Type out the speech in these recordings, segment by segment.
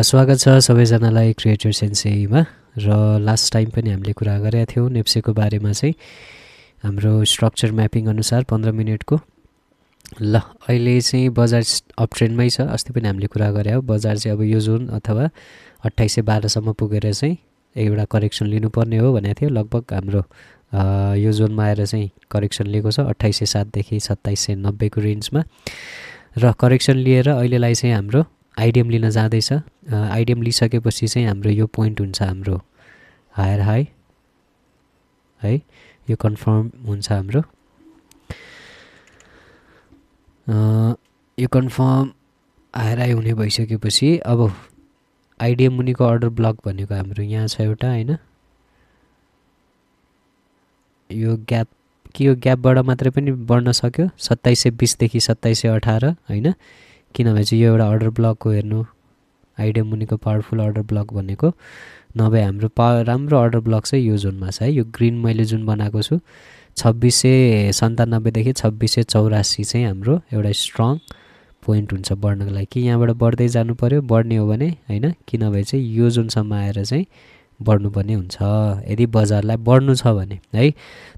स्वागत छ सबैजनालाई क्रिएटर सेन्सेईमा। र लास्ट टाइम पनि हामीले कुरा गरेका थियौँ नेप्सेको बारेमा चाहिँ हाम्रो स्ट्रक्चर म्यापिङ अनुसार 15 मिनटको। ल अहिले चाहिँ बजार अप ट्रेन्डमै छ। अस्ति पनि हामीले कुरा गरे हो, बजार चाहिँ अब यो जोन अथवा 2812 सम्म पुगेर चाहिँ एउटा करेक्सन लिनुपर्ने हो भनेको थियो। लगभग हाम्रो यो जोनमा आएर चाहिँ करेक्सन लिएको छ 2807 देखि 2790 को रेन्जमा। र करेक्सन लिएर अहिलेलाई चाहिँ हाम्रो आइडिएम लिन जाँदैछ। आइडिएम लिइसकेपछि चाहिँ हाम्रो यो पोइन्ट हुन्छ हाम्रो हायर हाई है, यो कन्फर्म हुन्छ हाम्रो। यो कन्फर्म हायर हाई हुने भइसकेपछि अब आइडिएम मुनिको अर्डर ब्लक भनेको हाम्रो यहाँ छ एउटा हैन। यो ग्याप कि यो ग्यापबाट मात्रै पनि बढ्न सक्यो 2720 देखि 2718 हैन। किनभने चाहिँ यो एउटा अर्डर ब्लक हो, हेर्नु आइडिएम मुनिको पावरफुल अर्डर ब्लक भनेको। नभए हाम्रो राम्रो अर्डर ब्लक चाहिँ यो जोनमा छ है। यो ग्रिन मैले जुन बनाएको छु 2697 देखि 2684 चाहिँ हाम्रो एउटा स्ट्रङ पोइन्ट हुन्छ बढ्नको लागि। कि यहाँबाट बढ्दै जानु पर्यो बढ्ने हो भने हैन, किनभने चाहिँ यो जोनसम्म आएर चाहिँ बढ्नुपर्ने हुन्छ यदि बजारलाई बढ्नु छ भने है।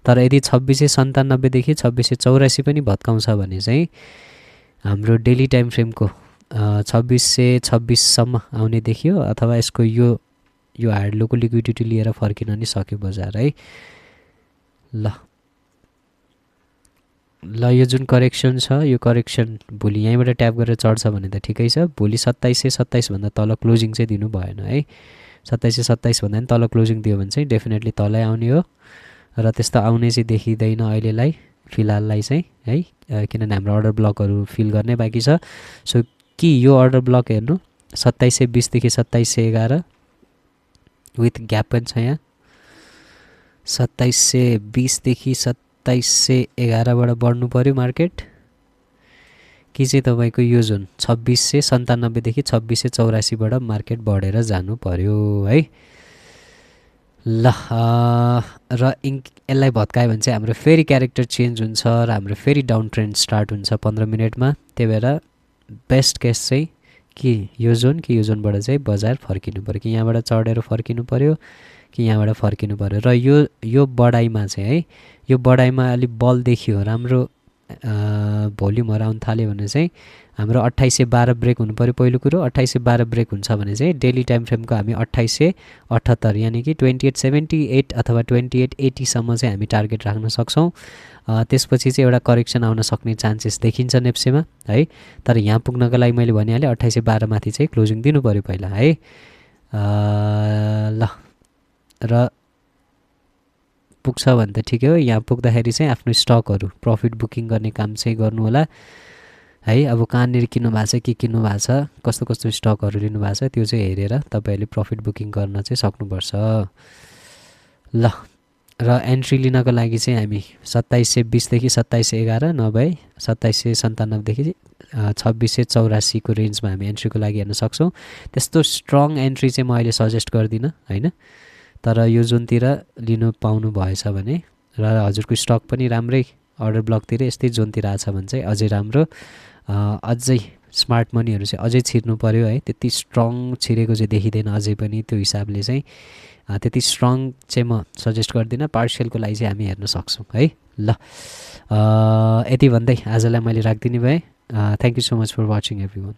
तर यदि 2697 देखि 2684 पनि भत्काउँछ भने चाहिँ हाम्रो डेली टाइम फ्रेमको 2626 सम्म आउने देखियो, अथवा यसको यो हार्ड लोको लिक्विडिटी लिएर फर्किन नि सक्यो बजार है। ल यो जुन करेक्सन छ यो करेक्सन भोलि यहीँबाट ट्याप गरेर चढ्छ भने त ठिकै छ। भोलि 2727 भन्दा तल क्लोजिङ चाहिँ दिनु भएन है। 2727 भन्दा पनि तल क्लोजिङ दियो भने चाहिँ डेफिनेटली तलै आउने हो। र त्यस्तो आउने चाहिँ देखिँदैन अहिलेलाई फिलहाललाई चाहिँ है, किनभने हाम्रो अर्डर ब्लकहरू फिल गर्ने बाँकी छ। सो कि यो अर्डर ब्लक हेर्नु 2720 देखि 2711 विथ ग्याप पनि छ यहाँ। 2720 देखि 2711बाट बढ्नु पर्यो मार्केट, कि चाहिँ तपाईँको यो जोन 2697 देखि 2684बाट मार्केट बढेर जानु पर्यो है। ल र यसलाई भत्कायो भने चाहिँ हाम्रो फेरि क्यारेक्टर चेन्ज हुन्छ र हाम्रो फेरि डाउन ट्रेन्ड स्टार्ट हुन्छ 15 मिनटमा। त्यही भएर बेस्ट केस चाहिँ कि यो जोनबाट चाहिँ बजार फर्किनु पर्यो, कि यहाँबाट चढेर फर्किनु पर्यो, कि यहाँबाट फर्किनु पर्यो। र यो बढाइमा चाहिँ है, यो बढाइमा अलिक बल देखियो, राम्रो भोल्युमहरू आउनु थाल्यो भने चाहिँ हाम्रो 2812 ब्रेक हुनु पर्यो पहिलो कुरो। 2812 ब्रेक हुन्छ भने चाहिँ डेली टाइम फ्रेमको हामी 2878 यानि कि 2878 अथवा 2880 सम्म चाहिँ हामी टार्गेट राख्न सक्छौँ। त्यसपछि चाहिँ एउटा करेक्सन आउन सक्ने चान्सेस देखिन्छ नेप्सेमा है। तर यहाँ पुग्नको लागि मैले भनिहालेँ 2812 माथि चाहिँ क्लोजिङ दिनु पर्यो पहिला है। ल र पुग्छ भने त ठिकै हो। यहाँ पुग्दाखेरि चाहिँ आफ्नो स्टकहरू प्रफिट बुकिङ गर्ने काम चाहिँ गर्नु होला है। अब कहाँनिर किन्नु भएको छ, के किन्नु भएको छ, कस्तो कस्तो स्टकहरू लिनु भएको छ त्यो चाहिँ हेरेर तपाईँहरूले प्रफिट बुकिङ गर्न चाहिँ सक्नुपर्छ। ल र एन्ट्री लिनको लागि चाहिँ हामी 2720 देखि 2711 नभए 2797 देखि 2684 को रेन्जमा हामी एन्ट्रीको लागि हेर्न सक्छौँ। त्यस्तो स्ट्रङ एन्ट्री चाहिँ म अहिले सजेस्ट गर्दिनँ हैन। तर यो जोनतिर लिनु पाउनु भएछ भने र हजुरको स्टक पनि राम्रै अर्डर ब्लकतिर यस्तै जोनतिर आछ भने चाहिँ अझै राम्रो। अझै स्मार्ट मनीहरू चाहिँ अझै छिर्नु पर्यो है। त्यति स्ट्रङ छिरेको चाहिँ देखिँदैन अझै पनि, त्यो हिसाबले चाहिँ त्यति स्ट्रङ चाहिँ म सजेस्ट गर्दिनँ। पार्सियलको लागि चाहिँ हामी हेर्न सक्छौँ है। ल यति भन्दै आजलाई मैले राखिदिने भएँ। Thank you so much for watching everyone.